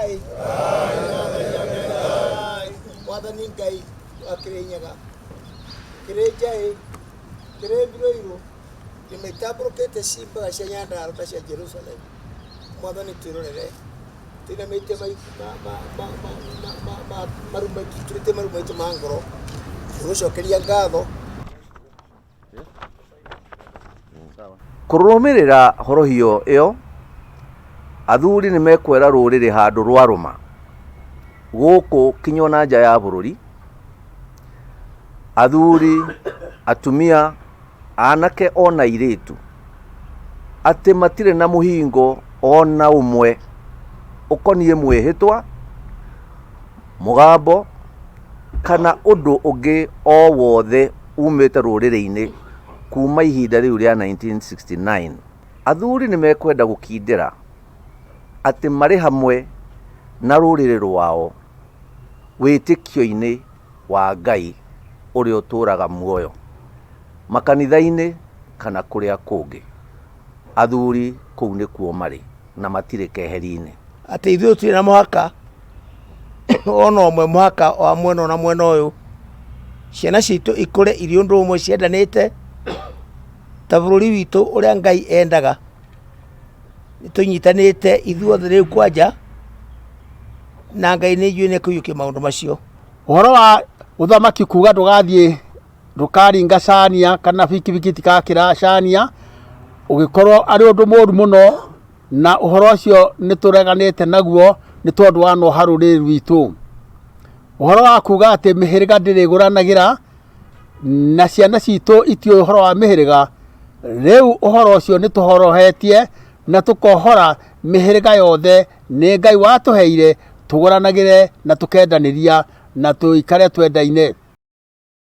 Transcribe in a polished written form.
Ngai Mwathani Ngai wa Kĩrĩnyaga, Kĩrĩnjaĩ, Kĩrĩmbiroirũ, nĩmaitambũrũkĩte cimbaga cia Nyandarua ta cia Jerusalem. Mwathani twĩrorere tũinamĩtie maru maitũ, tũrĩtie maru maitũ ma ngoro gũgũcokeria ngatho. Kũrũmĩrĩra horohio ĩyo, athuri nĩ mekwera rũrĩrĩ handũ rwarũma, gũkũ kinya ona nja ya bũrũri, athuri, atumia, anake ona airĩtu, atĩ matirĩ na mũhingo ona ũmwe ũkoniĩ mwĩhĩtwa, mũgambo kana ũndũ ũngĩ o wothe umĩte rũrĩrĩ-inĩ kuma ihinda rĩu rĩa 1969. Athuri nĩ mekwenda gũkindĩra atĩ marĩ hamwe na rũrĩrĩ rwao wĩtĩkio-inĩ wa Ngai ũrĩa ũtũũraga muoyo, makanitha-inĩ kana kũrĩa kũngĩ. Athuri kũu nĩkuo marĩ na matirĩ keheri-inĩ. Atĩ ithuĩ tũtirĩ na mũhaka ona ũmwe, mũhaka wa mwena ũyũ na mwena ũyũ. Ciana citũ ikũre irĩ ũndũ ũmwe ciendanĩte ta bũrũri witũ ũrĩa Ngai endaga. Nĩ tũnyitanĩte ithuothe rĩu kwanja na Ngai nĩ njũĩ nĩ ekũiyũkia maũndũ macio. Ũhoro wa ũthamaki kuga ndũgathiĩ ndũkaringa cania kana bikibiki itigakĩra cania, ũgĩkorwo arĩ ũndũ mũru mũno na ũhoro ũcio nĩ tũreganĩte naguo nĩ tondũ wa noha rũrĩrĩ rwitũ. Ũhoro wa kuga atĩ mĩhĩrĩga ndĩrĩgũranagĩra na ciana citũ itiũĩ ũhoro wa mĩhĩrĩga, rĩu ũhoro ũcio nĩ tũhorohetie na tũkohora mĩhĩrĩga yothe nĩ Ngai watũheire tũgũranagĩre na tũkendanĩria na tũikare twendaine.